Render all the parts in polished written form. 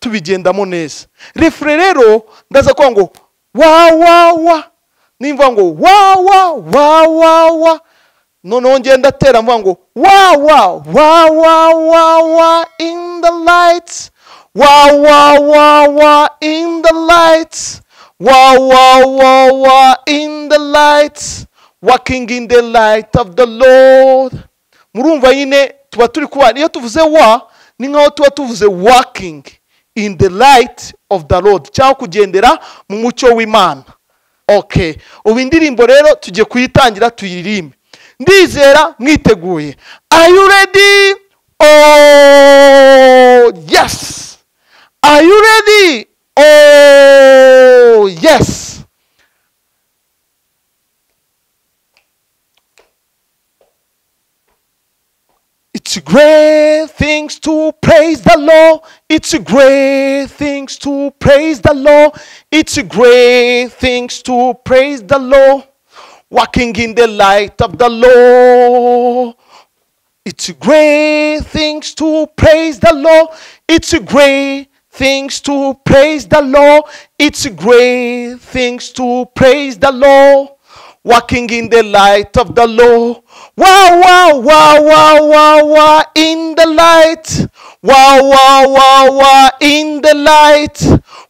tubigendamo neza. Refrain rero ndaza kuvuga ngo wa wa wa, nimva ngo wa wa wa wa wa, noneho ngenda tera mvuga ngo wa wa wa wa wa wa in the lights, wa wa wa wa in the lights, wa wa wa wa in the lights, walking in the light of the Lord. Murumva nyine tuba turi kuba, iyo tuvuze wa ni nkaho tuba tuvuze walking in the light of the Lord, cyangwa kugendera mu mucyo w'Imana. Okay, ubu indirimbo rero tugiye kuyitangira tuyiririmbe. Ndizera mwiteguye. Are you ready? Oh yes. Are you ready? Oh yes. It's great things to praise the Lord. It's great things to praise the Lord. It's great things to praise the Lord. Walking in the light of the Lord. It's great things to praise the Lord. It's great things to praise the Lord. It's great things to praise the Lord. Walking in the light of the Lord. Wow, wow, wow, wow, wow, wow, in the light. Wow, wow, wow, wow, in the light.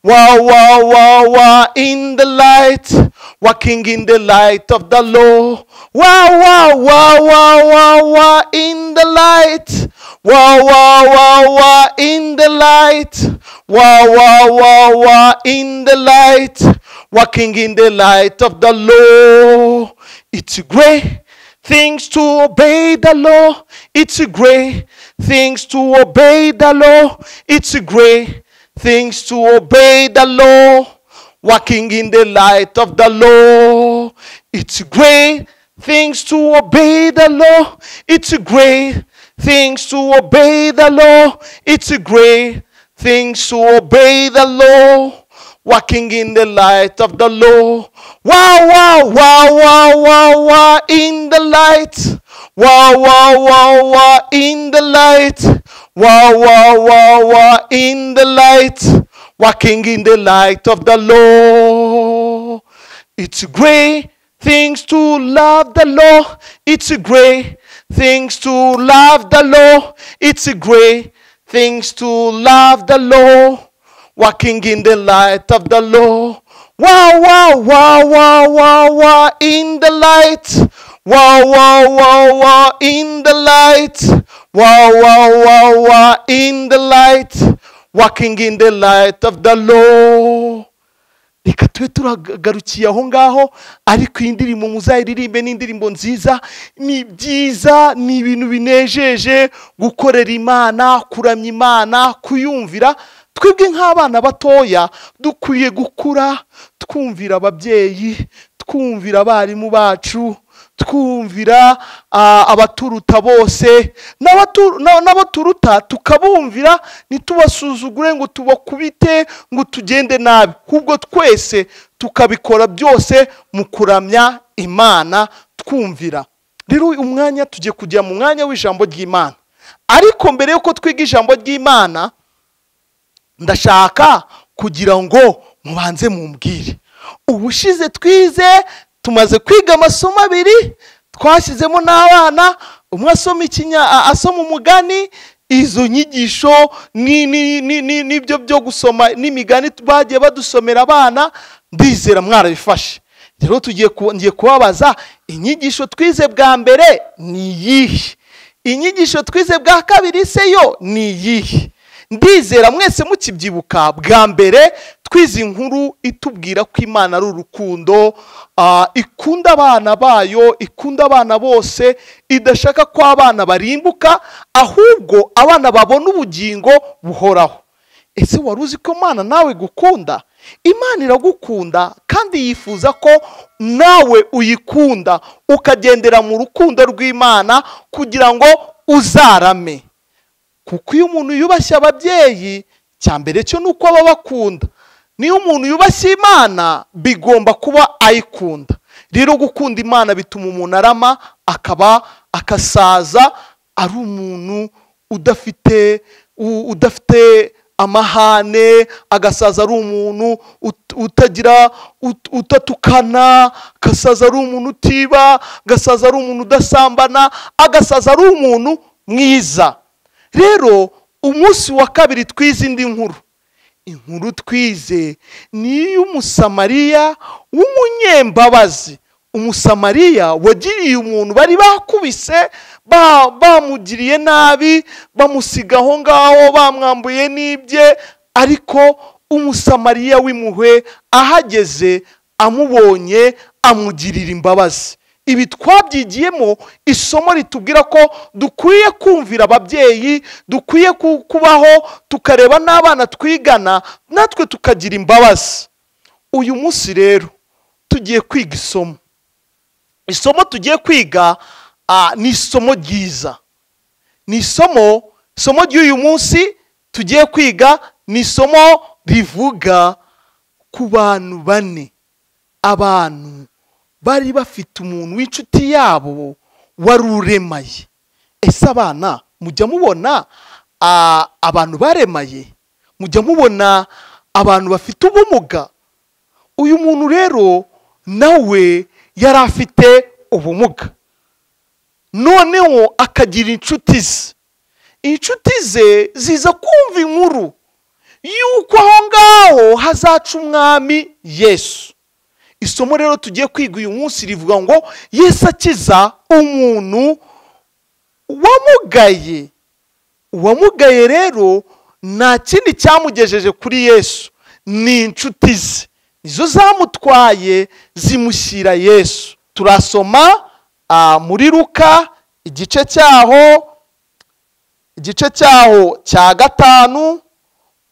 Wow, wow, wow, wow, in the light. Walking in the light of the Lord. Wow, wow, wow, wow, wow, wow, in the light. Wow, wow, wow, wow, in the light. Wow, wow, wow, wow, in the light. Walking in the light of the Lord. It's great things to obey the law. It's great things to obey the law. It's great things to obey the law. Walking in the light of the law. It's great things to obey the law. It's great things to obey the law. It's great things to obey the law. Walking in the light of the law. Wow, wow, wow, wow, wow, wow, in the light. Wow, wow, wow, wow, in the light. Wow, wow, wow, wow, in the light. Walking in the light of the law. It's great things to love the law. It's great things to love the law. It's great things to love the law. Walking in the light of the law. Wow, wow, wow, wow, wow, wow, in the light. Wow, wow, wow, wow, in the light. Wow, wow, wow, wow, in the light. Walking in the light of the law. Reka tube turagarukiye aho ngaho, ariko iyi ndirimbo muzayiririmbe, ni indirimbo nziza, ni byiza, ni ibintu binejeje gukorera Imana, kuramya Imana, kuyumvira. Twebwe nk'abana batoya dukwiye gukura twumvira ababyeyi, twumvira abarimu bacu, twumvira abaturuta bose, n'abaturuta tukabumvira, ntitubasuzugure ngo tubakubite ngo tugende nabi, ahubwo twese tukabikora byose mu kuramya Imana twumvira. Rero uyu mwanya tugiye kujya mu mwanya w'ijambo ry'Imana, ariko mbere yuko twiga ijambo ry'Imana ndashaka kugira ngo mubanze mumbwire. Ubushize twize, tumaze kwiga amasomo abiri, twashyizemo n'abana, umwe asoma asoma umugani, izo nyigisho n'ibyo byo gusoma n'imigani bagiye badusomera abana, ndizera mwarabifashe. Rero ngiye kubabaza, inyigisho twize bwa mbere ni iyihe? Inyigisho twize bwa kabiri se yo ni iyihe? Ndizera mwese mukibyibuka, bwa mbere twize inkuru itubwira ko Imana ari urukundo, ikunda abana bayo, ikunda abana bose, idashaka ko abana barimbuka, ahubwo abana babona ubugingo buhoraho. Ese wari uzi ko Imana nawe gukunda? Imana iragukunda kandi yifuza ko nawe uyikunda, ukagendera mu rukundo rw'Imana kugira ngo uzarame. Kuko iyo umuntu yubashye ababyeyi, cya mbere cyo nuko aba bakunda. Niyo umuntu yubashye Imana bigomba kuba ayikunda. Rero gukunda Imana bituma umuntu arama, akaba akasaza ari umuntu udafite amahane, agasaza ari umuntu utagira utatukana, agasaza ari umuntu utiba, agasaza ari umuntu udasambana, agasaza ari umuntu mwiza. Rero umunsi wa kabiri twize indi nkuru. Inkuru twize ni iy'Umusamariya w'umunyembabazi. Umusamariya wagiriye umuntu bari bakubise, bamugiriye nabi, bamusiga aho ngaho, bamwambuye n'ibye, ariko Umusamariya w'impuhwe ahageze amubonye amugirira imbabazi. Ibi twabyigiyemo isomo ritubwira ko dukwiye kumvira ababyeyi, dukwiye kubaho tukareba n'abana twigana, natwe tukagira imbabazi. Uyu munsi rero tugiye kwiga isomo. Isomo tugiye kwiga ni isomo ryiza. Ni isomo ry'uyu munsi tugiye kwiga ni isomo rivuga ku bantu bane. Abantu bari bafite umuntu w'inshuti yabo wari uremaye. Ese abana mujya mubona abantu baremaye? Mujya mubona abantu bafite ubumuga? Uyu muntu rero nawe yari afite ubumuga, noneho akagira inshuti ze. Inshuti ze ziza kumva inkuru yuko aho ngaho hazaca umwami Yesu. Isomo rero tugiye kwiga uyu munsi rivuga ngo Yesu akiza umuntu wamugaye. Uwamugaye rero nta kindi cyamugejeje kuri Yesu, ni inshuti ze nizo zamutwaye zimushyira Yesu. Turasoma muri Luka igice cyaho cya 5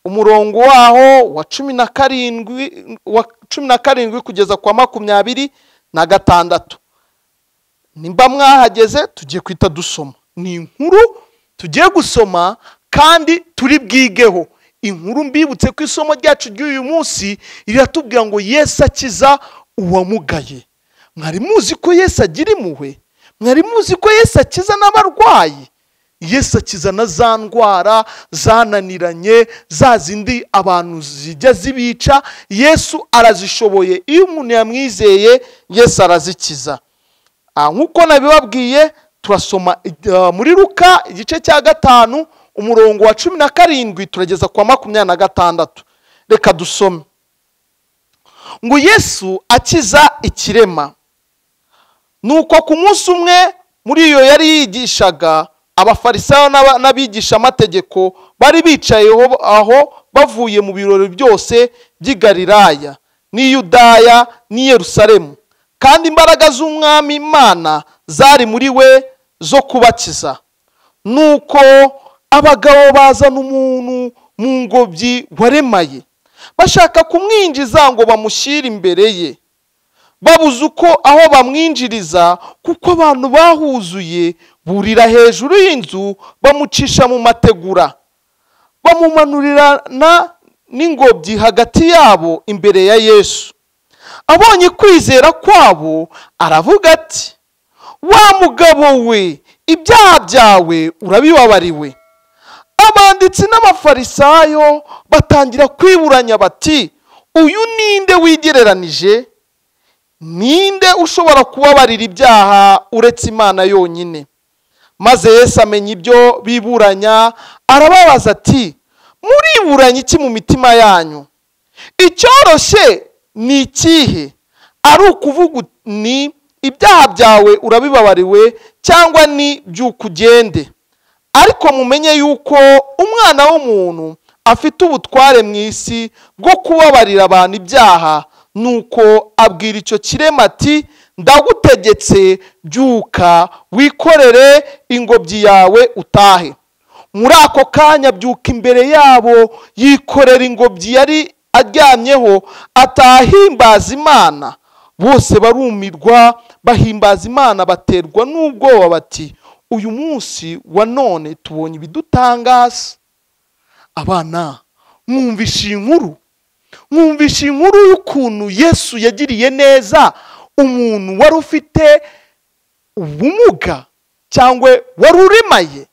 umurongo waho wa 17 kugeza kwa 26. Nimba mwahageze tugiye kwita dusoma. Ni inkuru tugiye gusoma kandi turi bwigeho. Inkuru mbibutse ko isomo ryacu ry'uyu munsi riratubwira ngo Yesu akiza uwamugaye. Mwari muzi ko Yesu agira impuhwe? Mwari muzi ko Yesu akiza n'abarwayi? Yesu akiza na za ndwara zananiranye, za zindi abantu zijya zibica. Yesu arazishoboye. Iyo umuntu yamwizeye Yesu arazikiza. Nk'uko nabibabwiye turasoma muri Luka igice cya 5 umurongo wa 17 turageza kwa 26. Reka dusome. Ngo Yesu akiza ikirema. Nuko ku munsi umwe muri iyo yari yigishaga, Abafarisayo n'abigisha amategeko bari bicaye aho bavuye mu birori byose by'i Galilaya n'i Yudaya n'i Yerusalemu, kandi imbaraga z'umwami Imana zari muri we zo kubakiza. Nuko abagabo bazana umuntu mu ngobyi waremaye, bashaka kumwinjiza ngo bamushyire imbere ye. Babuze uko aho bamwinjiriza, kuko abantu bahuzuye, burira hejuru y'inzu bamucisha mu mategura, bamumanurirana n'ingobyi hagati yabo imbere ya Yesu. Abonye kwizera kwabo aravuga ati, wa mugabo we, ibyaha byawe urabibabariwe. Abanditsi n'Abafarisayo batangira kwiburanya bati, uyu ninde wigereranije? Ninde ushobora kubabarira ibyaha uretse Imana yonyine? Maze Yesu amenya ibyo biburanya, arababaza ati, muriburanya iki mu mitima yanyu? Icyoroshye ni ikihe? Ari ukuvuga ni ibyaha byawe urabibabariwe, cyangwa ni by'ukugende? Ariko mumenye yuko umwana w'umuntu afite ubutware mu isi bwo kubabarira abantu ibyaha. Nuko abwira icyo kirema ati, ndagutegetse, byuka wikorere ingobyi yawe utahe. Muri ako kanya byuka imbere yabo, yikorera ingobyi yari aryamyeho, atahimbaza Imana. Bose barumirwa, bahimbaza Imana, baterwa n'ubwoba bati, uyu munsi wa none tubonye ibidutangaza. Abana, mwumvishe inkuru, mwumvishe inkuru y'ukuntu Yesu yagiriye neza umuntu wari ufite ubumuga cyangwa wari uremaye.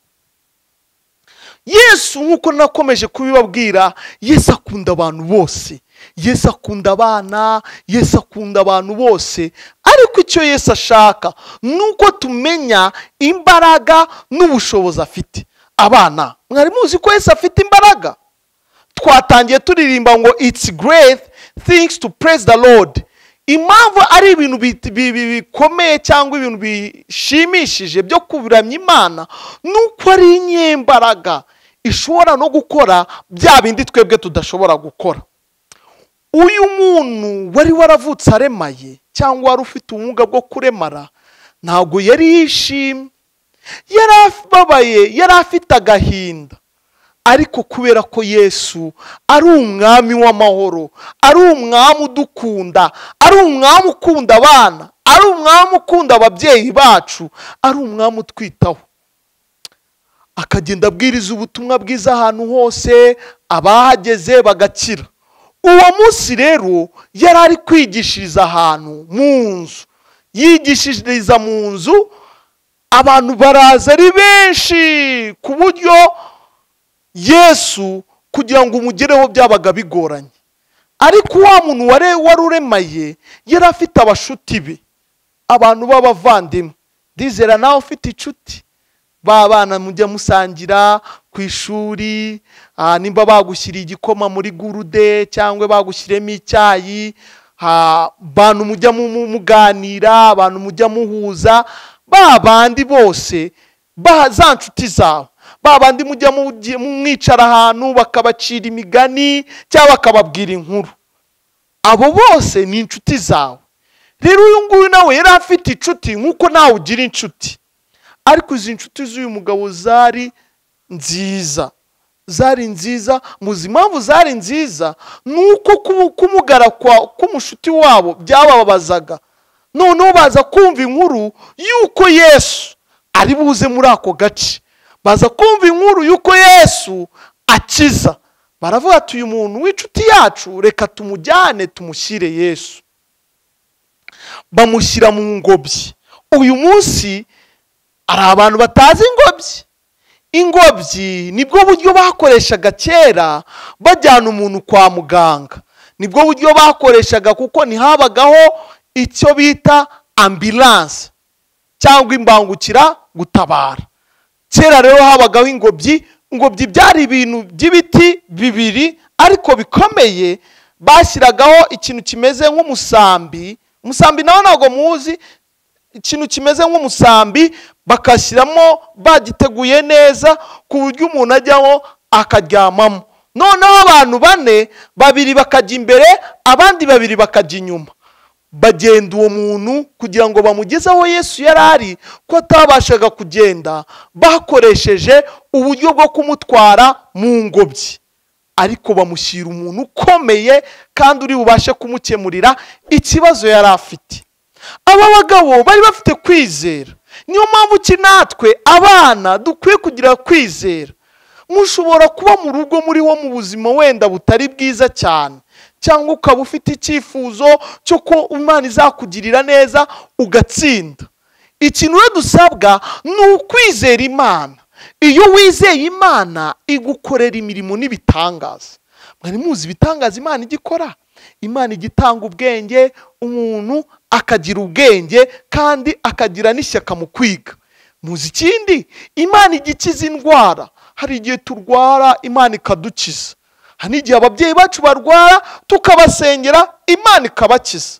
Yesu nk'uko nakomeje kubibabwira, Yesu akunda abantu bose, Yesu akunda abana, Yesu akunda abantu bose. Ariko icyo Yesu ashaka ni uko tumenya imbaraga n'ubushobozi afite. Abana, mwari muzi ko Yesu afite imbaraga? Twatangiye turirimba ngo it's great things to praise the Lord. Impamvu ari ibintu bikomeye cyangwa ibintu bishimishije byo kuramya Imana, nuko ari inyembaraga ishobora no gukora bya bindi twebwe tudashobora gukora. Uyu muntu wari waravutse aremaye cyangwa wari ufite ubumuga bwo kuremara, ntabwo yari yishimye, yari ababaye, yari afite agahinda. Ariko kubera ko Yesu ari umwami w'amahoro, ari umwami udukunda, ari umwami ukunda abana, ari umwami ukunda ababyeyi bacu, ari umwami utwitaho, akagenda abwiriza ubutumwa bwiza ahantu hose, abahageze bagakira. Uwo munsi rero yari ari kwigishiriza ahantu mu nzu, yigishiriza mu nzu, abantu baraza ari benshi ku buryo Yesu kugira ngo umugereho byabaga bigoranye. Ariko wa muntu wari uremaye yari afite abashuti be, abantu b'abavandimwe. Ndizera nawe ufite inshuti, babana mujya musangira ku ishuri, nimba bagushyiriye igikoma muri gurude cyangwa bagushyiremo icyayi, abantu mujya muganira, abantu mujya muhuza, ba bandi bose za nshuti zawe, ba bandi mujya mwicara ahantu bakabacira imigani cyangwa bakababwira inkuru, abo bose ni inshuti zawe. Rero uyu nguyu nawe yari afite inshuti nk'uko nawe ugira inshuti. Ariko izi nshuti z'uyu mugabo zari nziza, zari nziza. Muzi impamvu zari nziza? Nuko kumugara k'umushuti wabo byababazaga. Noneho baza kumva inkuru y'uko Yesu ari buze muri ako gace, baza kumva inkuru y'uko Yesu akiza, baravuga ati uyu muntu w'inshuti yacu reka tumujyane tumushyire Yesu. Bamushyira mu ngobyi. Uyu munsi hari abantu batazi ingobyi. Ingobyi nibwo buryo bakoreshaga kera bajyana umuntu kwa muganga, nibwo buryo bakoreshaga kuko ntihabagaho icyo bita ambulance cyangwa imbangukira gutabara. Kera rero habagaho ingobyi. Ingobyi byari ibintu by'ibiti bibiri ariko bikomeye, bashyiragaho ikintu kimeze nk'umusambi. Umusambi nawe ntabwo muzi, ikintu kimeze nk'umusambi bakashyiramo bagiteguye neza ku buryo umuntu ajyaho akaryamamo. Noneho abantu bane, babiri bakajya imbere, abandi babiri bakajya inyuma, bagenda uwo muntu kugira ngo bamugeze aho Yesu yari ari, ko atabashaga kugenda, bakoresheje uburyo bwo kumutwara mu ngobyi. Ariko bamushyira umuntu ukomeye kandi uri bubashe kumukemurira ikibazo yari afite. Aba bagabo bari bafite kwizera. Niyo mpamvu ki natwe abana dukwiye kugira kwizera. Mushobora kuba mu rugo muri wo mu buzima wenda butari bwiza cyane, cyangwa ukaba ufite icyifuzo cyo ko Imana izakugirira neza ugatsinda. Ikintu rero dusabwa ni ukwizera Imana. Iyo wizeye Imana igukorera imirimo n'ibitangaza. Mwari muzi ibitangaza Imana igikora? Imana igitanga ubwenge, umuntu akagira ubwenge kandi akagira n'ishyaka mu kwiga. Muzi ikindi? Imana igikiza indwara. Hari igihe turwara Imana ikadukiza. Hari n'igihe ababyeyi bacu barwara tukabasengera Imana ikabakiza.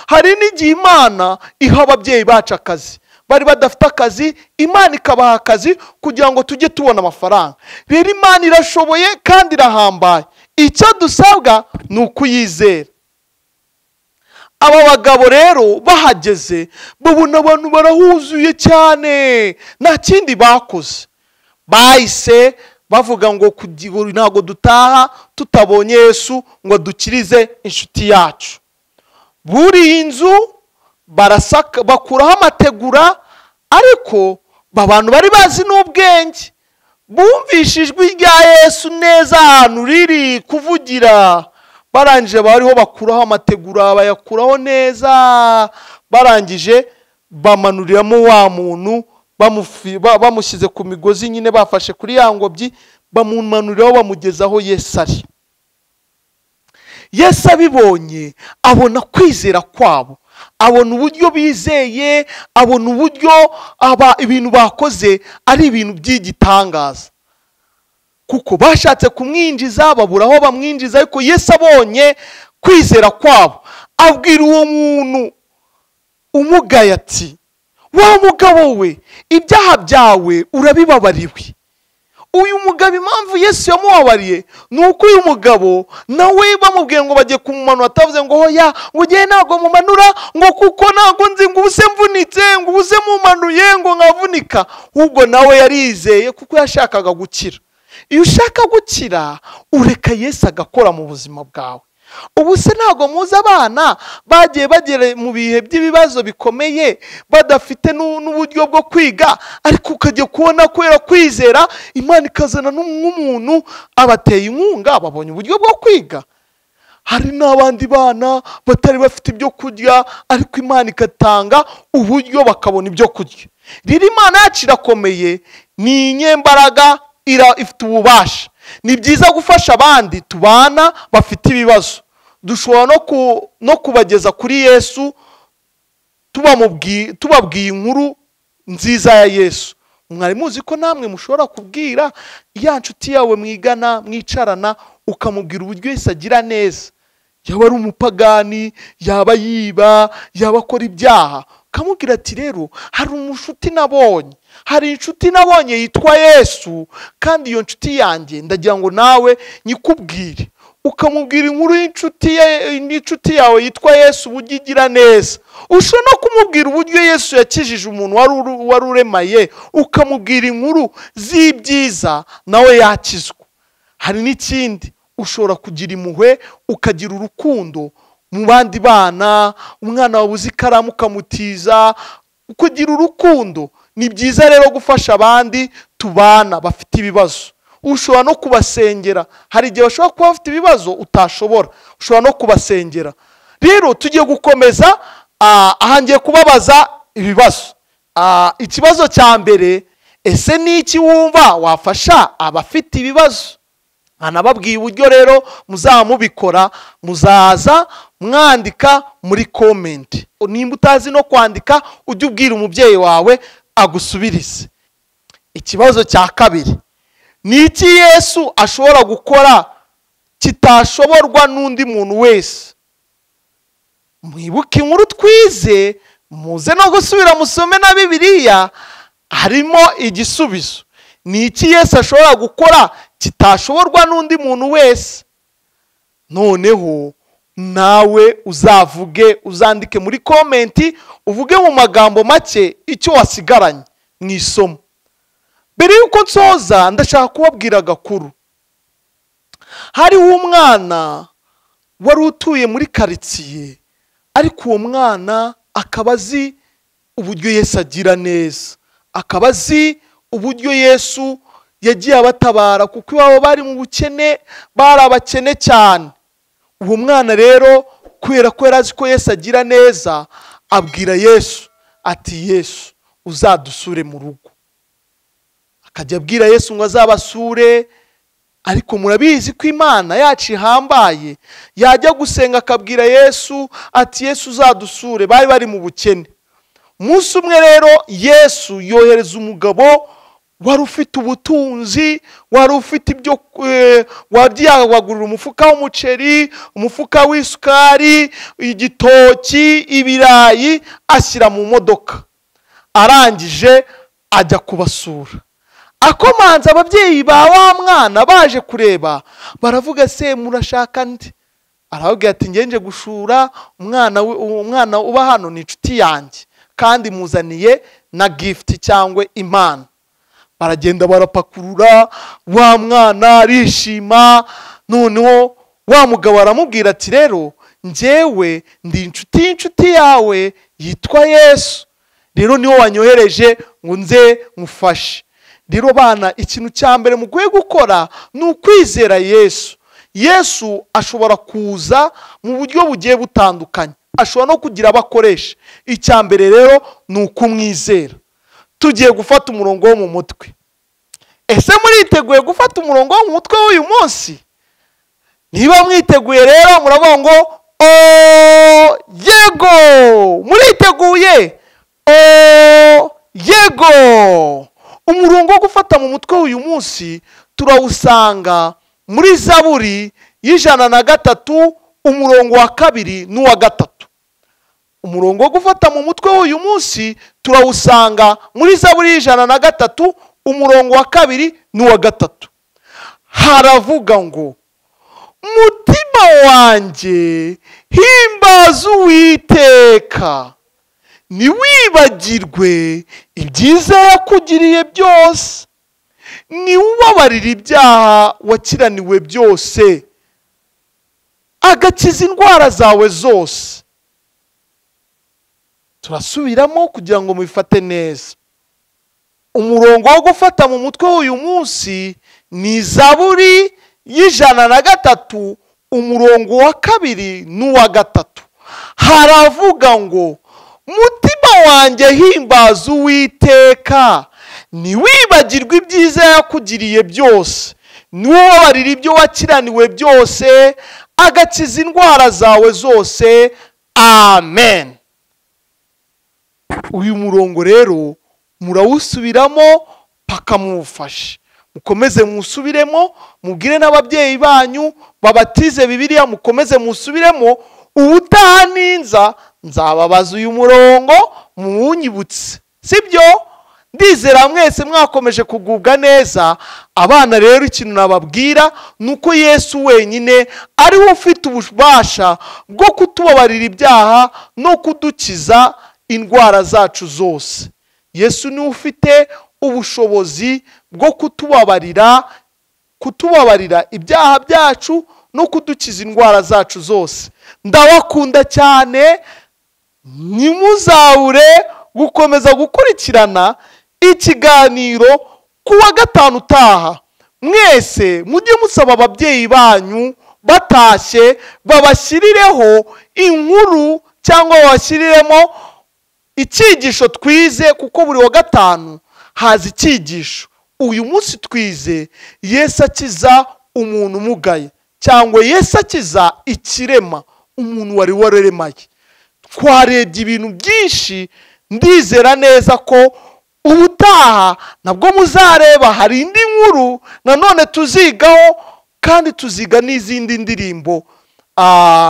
Hari n'igihe Imana iha ababyeyi bacu akazi, bari badafite akazi, Imana ikabaha akazi kugira ngo tujye tubona amafaranga. Rero Imana irashoboye kandi irahambaye. Icyo dusabwa ni ukuyizera. Aba bagabo rero bahageze babona abantu barahuzuye cyane, nta kindi bakoze. Bahise bavuga ngo ntabwo dutaha tutabonye Yesu ngo dukirize inshuti yacu. Buriye inzu barasaka, bakuraho amategura, ariko abantu bari bazi n'ubwenge, bumvishe ijwi rya Yesu neza ahantu riri kuvugira. Barangije bariho bakuraho amategura, bayakuraho neza, barangije bamanuriramo wa muntu, bamushyize ku migozi nyine, bafashe kuri ya ngobyi, Bamumanuriraho, bamugezaho Yesu ari. Yesu abibonye, abona kwizera kwabo, abona uburyo bizeye, abona uburyo aba ibintu bakoze ari ibintu by'igitangaza, kuko bashatse kumwinjiza babura aho bamwinjiza. Ariko Yesu abonye kwizera kwabo, abwira uwo muntu umugaye ati: wa mugabo we, ibyaha byawe urabibabariwe. Uyu mugabo impamvu Yesu yamubabariye ni uko uyu mugabo nawe bamubwiye ngo bagiye kumumanura, atavuze ngo hoya, ngo ngewe ntabwo mumanura, ngo kuko ntabwo nzi, ngo ubuse mvunitse, ngo ubuse mumanuye, ngo nkavunika. Ahubwo nawe yarizeye kuko yashakaga gukira. Iyo ushaka gukira, ureka Yesu agakora mu buzima bwawe. Ubu se ntabwo muzi abana bagiye bagera mu bihe by'ibibazo bikomeye, badafite n'uburyo bwo kwiga, ariko ukajya kubona kubera kwizera Imana ikazana n'umuntu abateye inkunga, babonye uburyo bwo kwiga. Hari n'abandi bana batari bafite ibyo kurya, ariko Imana igatanga uburyo bakabona ibyo kurya. Rero Imana yacu irakomeye, ni inyembaraga, ifite ububasha. Ni byiza gufasha abandi tubana bafite ibibazo. Dushobora no kubageza kuri Yesu, tubabwiye inkuru nziza ya Yesu. Mwari muzi ko namwe mushobora kubwira ya nshuti yawe mwigana, mwicarana, ukamubwira uburyo Yesu agira neza. Yaba ari umupagani, yaba yiba, yaba akora ibyaha, ukamubwira ati: rero hari umushuti nabonye, hari inshuti nabonye yitwa Yesu, kandi iyo nshuti yanjye ndagira ngo nawe nyikubwire. Ukamubwira inkuru y'inshuti yawe yitwa Yesu, uburyo igira neza. Ushobora no kumubwira uburyo Yesu yakijije umuntu wari uremaye, ukamubwira inkuru z'ibyiza, nawe yakizwa. Hari n'ikindi, ushobora kugira impuhwe, ukagira urukundo mu bandi bana. Umwana wabuze ikaramu ukamutiza, kugira urukundo. Ni byiza rero gufasha abandi tubana bafite ibibazo. Ushobora no kubasengera, hari igihe bashobora kuba bafite ibibazo utashobora, ushobora no kubasengera. Rero tugiye gukomeza. Aha ngiye kubabaza ibibazo. Ikibazo cya mbere: ese ni iki wumva wafasha abafite ibibazo? Anababwiye uburyo rero muzaba mubikora, muzaza mwandika muri comment. Nimba utazi no kwandika, ujye ubwira umubyeyi wawe agusubirize. Ikibazo cya kabiri: ni iki Yesu ashobora gukora kitashoborwa n'undi muntu wese? Mwibuke inkuru twize, muze no gusubira musome na Bibiliya, harimo igisubizo. Ni iki Yesu ashobora gukora kitashoborwa n'undi muntu wese? Noneho nawe uzavuge, uzandike muri comment, uvuge mu magambo make icyo wasigaranye mu isomo. Mbere y'uko nsoza, ndashaka kubabwira agakuru. Hariho umwana wari utuye muri karitsiye, ariko uwo mwana akaba azi uburyo Yesu agira neza, akaba azi uburyo Yesu yagiye abatabara, kuko iwabo bari mu bukene, bari abakene cyane. Uwo mwana rero, kubera ko yari azi ko Yesu agira neza, abwira Yesu ati: Yesu, uzadusure mu rugo. Akajya abwira Yesu ngo azabasure. Ariko murabizi ko Imana yacu ihambaye, yajya gusenga akabwira Yesu ati: Yesu, uzadusure. Bari bari mu bukene. Umunsi umwe rero Yesu yohereza umugabo wari ufite ubutunzi, wari ufite ibyo, wagiye wagurira umufuka w'umuceri, umufuka w'isukari, igitoki, ibirayi, ashyira mu modoka, arangije ajya kubasura. Akomanze, ababyeyi ba wa mwana baje kureba, baravuga: se murashaka nde? Arababwira ati: ngenje gushura umwana, umwana uba hano ni inshuti yanjye, kandi muzaniye na gift cyangwa impano. Baragenda barapakurura, wa mwana arishima. Noneho wa mugabo aramubwira ati: rero njyewe ndi inshuti y'inshuti yawe yitwa Yesu, rero niwe wanyohereje ngo nze mufashe. Rero bana, ikintu cya mbere mukwiye gukora ni ukwizera Yesu. Yesu ashobora kuza mu buryo bugiye butandukanye, ashobora no kugira abakoresha. Icya mbere rero ni ukumwizera. Tugiye gufata umurongo wo mu mutwe. Ese muriteguye gufata umurongo wo mu mutwe w'uyu munsi? Niba mwiteguye rero muravuga ngo o yego. Muriteguye? O yego. Umurongo wo gufata mu mutwe w'uyu munsi turawusanga muri Zaburi y'103 umurongo wa 2 n'uwa 3. Umurongo wo gufata mu mutwe w'uyu munsi turawusanga muri Zaburi y'103 umurongo wa 2 n'uwa 3. Haravuga ngo: mutima wanjye himbaza Uwiteka, ntiwibagirwe ibyiza yakugiriye byose, niwubabarira ibyaha wakiraniwe byose, agakiza indwara zawe zose. Turasubiramo kugira ngo mubifate neza. Umurongo wo gufata mu mutwe w'uyu munsi ni Zaburi y'103 umurongo wa 2 n'uwa 3. Haravuga ngo: mutima wanjye himbaza Uwiteka, ntiwibagirwe ibyiza yakugiriye byose, niwubabarira ibyo wakiraniwe byose, agakiza indwara zawe zose. Amen. Uyu murongo rero murawusubiramo paka mufashe. Mukomeze musubiremo, mubwire n'ababyeyi banyu babatize Bibiliya, mukomeze musubiremo. Ubutaha ninza nzababaza uyu murongo muwunyibutse, sibyo? Ndizera mwese mwakomeje kugubwa neza. Abana rero ikintu nababwira nuko Yesu wenyine ari we ufite ububasha bwo kutubabarira ibyaha no kudukiza indwara zacu zose. Yesu niwe ufite ubushobozi bwo kutubabarira ibyaha byacu no kudukiza indwara zacu zose. Ndabakunda cyane, ntimuzabure gukomeza gukurikirana ikiganiro ku wa gatanu utaha. Mwese mujye musaba ababyeyi banyu batashye babashyirireho inkuru cyangwa babashyiriremo icyigisho twize, kuko buri wa gatanu haza icyigisho. Uyu munsi twize Yesu akiza umuntu umugaye, cyangwa Yesu akiza ikirema, umuntu wari wararemaye. Twarebye ibintu byinshi, ndizera neza ko ubutaha nabwo muzareba hari indi nkuru nanone tuzigaho, kandi tuziga n'izindi ndirimbo.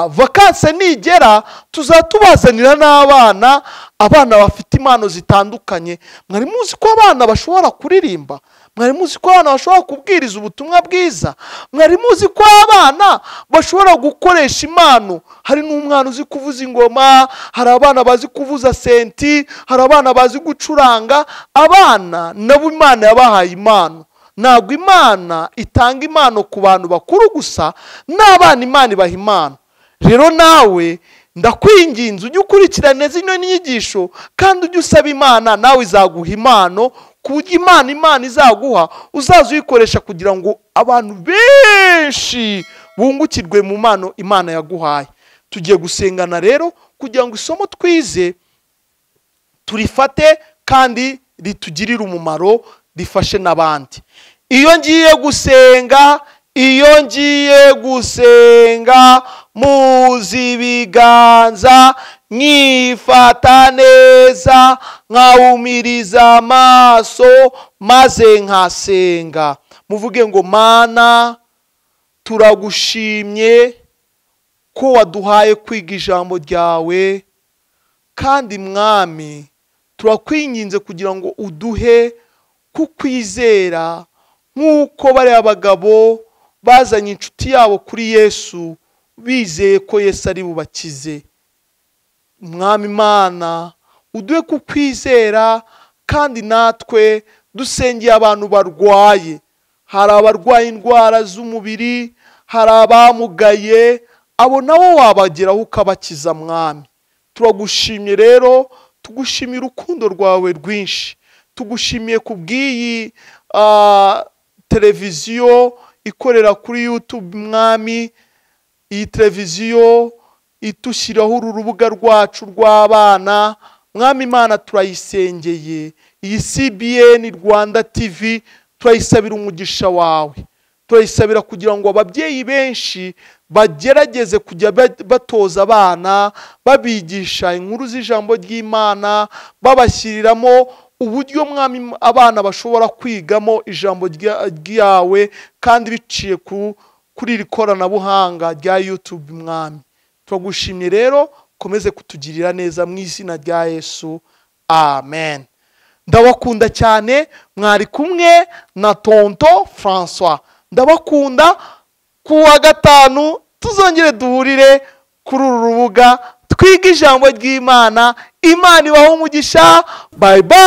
Vakanse nigera tuzatubazanira n'abana, abana bafite impano zitandukanye. Mwari muzi ko abana bashobora kuririmba? Mwari muzi ko abana bashobora kubwiriza ubutumwa bwiza? Mwari muzi ko abana bashobora gukoresha impano? Hari n'umwana uzi kuvuza ingoma, hari abana bazi kuvuza senti, hari abana bazi gucuranga. Abana nabo Imana yabahaye impano. Ntabwo Imana itanga impano ku bantu bakuru gusa, n'abana Imana ibaha impano. Rero nawe ndakwinginze ujye ukurikirana zino nyigisho, kandi ujye usaba Imana, nawe izaguha impano, ku buryo Imana izaguha uzaza uyikoresha kugira ngo abantu benshi bungukirwe mu mpano Imana yaguhaye. Tugiye gusengana rero kugira ngo isomo twize turifate kandi ritugirire umumaro, rifashe n'abandi. Iyo ngiye gusenga, iyo ngiye gusenga, muzi ibiganza, nkifata neza, nkawumiriza amaso, maze nkasenga. Muvuge ngo: Mana, turagushimye ko waduhaye kwiga ijambo ryawe, kandi Mwami turakwinginze kugira ngo uduhe kukwizera nk'uko bariya bagabo bazanye inshuti yabo kuri Yesu bizeye ko Yesu ari bubakize. Mwami Imana, uduhe kukwizera, kandi natwe dusengeye abantu barwaye. Hari abarwaye indwara z'umubiri, hari abamugaye, abo nabo wabageraho ukabakiza. Mwami turagushimye rero, tugushimira urukundo rwawe rwinshi, tugushimiye kubw'iyi televiziyo ikorera kuri YouTube. Mwami, iyi televiziyo itushyiraho uru rubuga rwacu rw'abana. Mwami Imana, turayisengeye. Iyi CBN Rwanda TV Turayisabira umugisha wawe, turayisabira kugira ngo ababyeyi benshi bagerageze kujya batoza abana, babigisha inkuru z'ijambo ry'Imana, babashyiriramo uburyo Mwami abana bashobora kwigamo ijambo ryawe, kandi biciye kuri iri koranabuhanga rya YouTube. Mwami, turagushimye rero, komeze kutugirira neza mu izina rya Yesu, amen. Ndabakunda cyane, mwari kumwe na Tonto Francois. Ndabakunda. Ku wa gatanu tuzongere duhurire kuri uru rubuga twige ijambo ry'Imana. Imana ibahe umugisha. Bye bye.